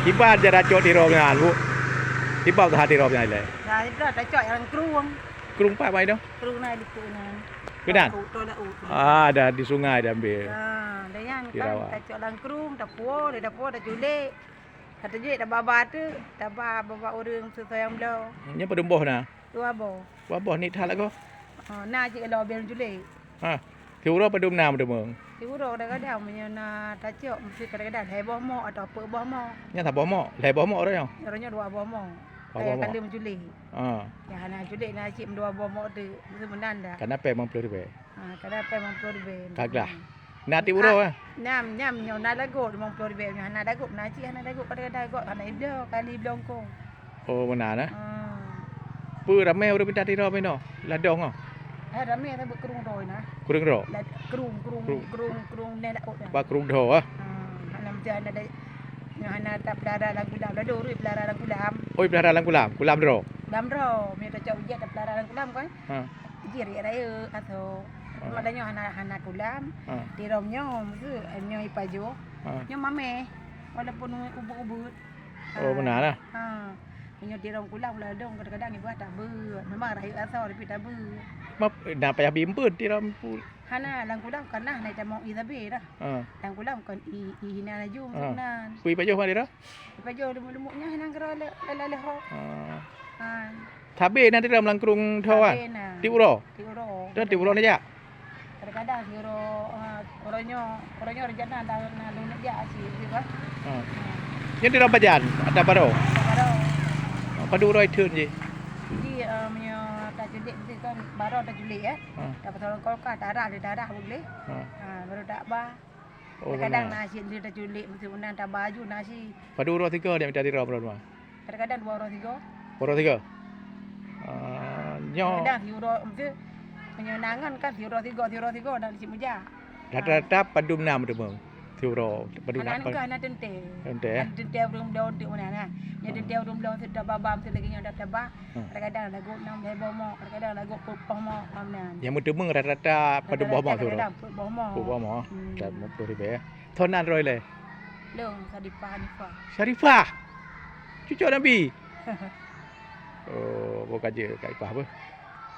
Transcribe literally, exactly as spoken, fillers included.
Kiban cara cok tiro nyan, Bu. Kiban usaha tiro nyan ilèe. Nah, itu dah cok nyang krueng. Krueng pat mai tu? Krueng na di krueng nyan. Keunan? Krueng tu dah, uh, krueng. Ah, dah di sungai dah ambil. Ah, dah nyan kan, tacok lam krueng, tapuwoe, tapuwoe, taculek. Ka taculek, taba-ba teuk, taba bak ureueng seusoe nyang bloe. Nyan padum boh na? Dua boh. Dua boh ni that lagoe? Oh, na cit lom bèe culek. Ha. Siuroe padum na meuteumèe? Siuroe kadang-kadang meunyoe na tacok, meusti kadang-kadang lhèe boh mok atawa peuet boh mok. Nyan saboh mok, lhèe boh mok uroe nyoe? Uroe nyoe dua boh mok. Dua boh mok. Ka lheueh meuculek. Ha. Nyang hana culek na cit meudua boh mok teuk, meusti meunan dah. Ka na pèng limong ploh ribèe. Ha, ka na pèng limong ploh ribèe. Ka glah. Na tiep uroe, eh? Nyam, nyam, nyoe na lagot limong ploh ribèe. Nyoe hana lagot, na cit hana lagot, kadang-kadang lagot hana ibloe, kali ibloe engko. Oh, meunan, eh? Ha. Peue ramè ureueng mita tiro meunoe? Ladong, oh? Eh, ramè sabe krueng droe na. Krueng droe? Lad-, krueng, krueng, krueng, krueng neh laôt na. Bak krueng droe, eh? Ha, hana meusti hana da-, nyoe hana tapeulara lam kulam. Ladong ureueng peulara lam kulam. Oh, peulara lam kulam? Kulam droe? Kulam droe. Meunyoe tacok ujeuen tapeulara lam kulam kan? Ha. Jih rayeuk-rayeuk asoe. Ha. Cuma tanyoe hana, hana kulam. Ha. Tiro nyoe, maksud, nyoe ipajoh. Ha. Nyoe mamèh. Walaupun ubeut-ubeut. Oh, ha, meunan lah. Ha. Meunyoe tiro kulam ladong kadang-kadang iba tabeuet. Memang rayeuk asoe tapi tabeuet. Ma, na payah bimpeuen tiro pu- Hana, lam kulam kan na, na itamong ie sabé dah. Ha. Lam kulam kan i, i hina laju, ha, meunan. Peue ipajoh mak tiro? Ipajoh leumbut-leumbut nyan hana geura le, le, le, le ho. Ha. Ha. Sabé na tiro lam krueng droe, ah? Sabé na. Tiep uroe? Tiep uroe. Dah tiep uroe neujak? Kadang-kadang siuroe, ah, uroe nyoe, uroe nyoe rencana dah na lôn neujak cit, gitu kan. Ha. Ha. Nyan tiro pajan, ata baroe? Ata baroe. Ha, padum uroe itheun jih? Jadi, ah, meunyoe taculek meusti kan, baroe taculek, eh. Ha. Tapasoe lam kulkas, tarah lé, tarah bak gleh. Ha. Ha, baru taba. Oh, kadang-kadang meunan. Na cit lé taculek, meusti meunan taba laju na cit. Padum uroe sigoe jak mita tiro meunurot ma? Kadang-kadang dua uroe sigoe. Dua uroe sigoe? Ah, nyoe. Kadang siuroe, meusti meunyoe na ngon kan siuroe sigoe, siuroe sigoe dan cit meujak. Rata-rata padum na meuteumèe siuroe, padum na? Hana pa-, ngon, hana teuntèe. Teuntèe, eh? Hana teuntèe ureueng bloe untuk meunan, nah. Nyoe, hmm, teuntèe ureueng bloe untuk taba-ba, meusti lagèe nyoe dah taba. Hmm. Kadang-kadang lagot nam lhèe boh mok, kadang-kadang lagot peuet boh mok, ka meunan. Nyang meuteumèe rata-rata padum boh mok siuroe? Rata-rata kadang-kadang peuet boh mok. Peuet boh mok. Hmm. Dah lima puluh ribèe, eh. Soe nan droe ilèe? Lôn, Syarifah Hanifah. Syarifah? Cucu Nabi? Oh, boh ka jeuet Kak Ifah beuh.